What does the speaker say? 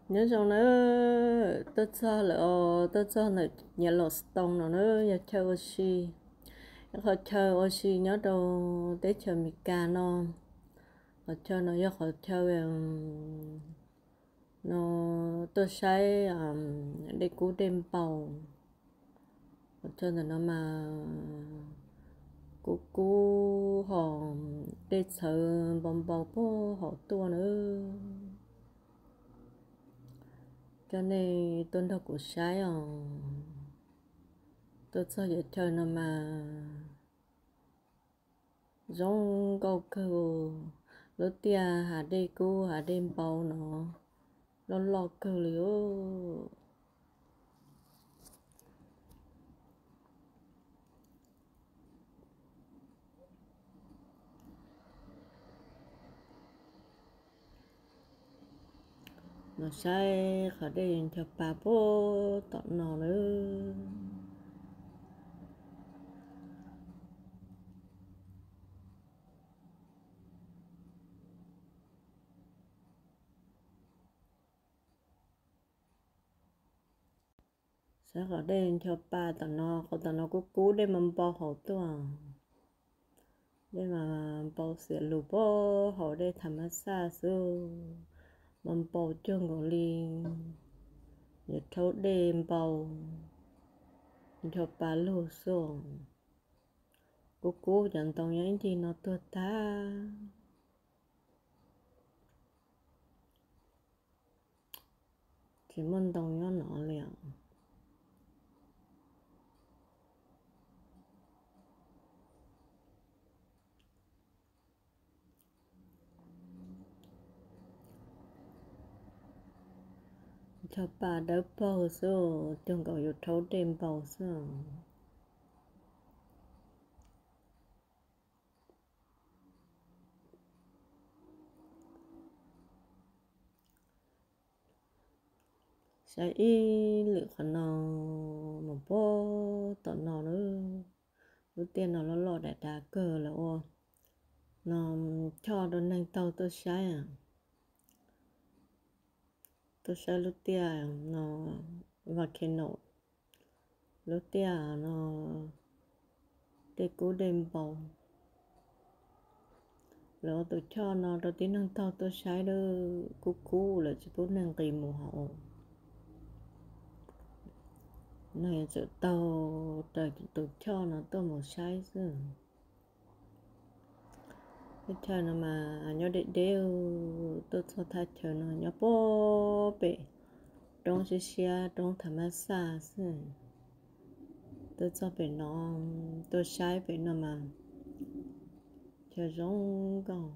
Nyob zoo nawb, tuaj txog lawm os, tuaj txog ntawm Yellowstone no na, yog chaw ua si, yog qhov chaw ua si nyob rau teb chaws Amelikas no. Qhov chaw no yog qhov chaw no tuaj saib dej kub dej npau. Qhov chaw ntawm no mas kub kub ho dej txhawv npau npau puag hauv tuaj na. Coj nej tuaj nrog kuv saib os. Tuaj txog cov chaw no mas zoo nkauj kawg, lub tiaj hav dej kub hav dej npau no loj loj kawg li os. Los saib qhov dej ncho pa puag tom no lawm. Saib qhov dej ncho pa tom no, qhov tom no kub kub dej mas npau hauv tuaj. Dej mas npau xiav lug puag hauv, dej tham mab xaj xwb, mas npau cuag nkaus li yuav rhaub dej npau, ncho pa lug xwb. Kub kub cov ntoo nyob ib ncig no tuag tag. Tsis muaj ntoo nyob no li os. Ncho pa dawb paug xwb, cuag nkaus yuav rhaub dej npau xwb. Saib ib lwm qhov no mus puag tom no lawm. Lub tiaj no loj loj dav dav kawg, lawv ua no choj rau neeg taug tuaj saib, tuaj saib lub tiaj no, volcano, lub tiaj no dej kub dej npau. Lawv ua tus choj no rau tib neeg taug tuaj saib, kub kub lawv tsis pub neeg nqis mus hauv. Neeg txawm taug raws tus choj no tuaj mus saib xwb. Thaj chaw no mas nyob deb deb, tuaj txog thaj chaw no nyob puag pem roob siab siab, roob tham mab xaj xwb. Tuaj txog pem no, tuaj saib pem no mas chaw zoo nkauj.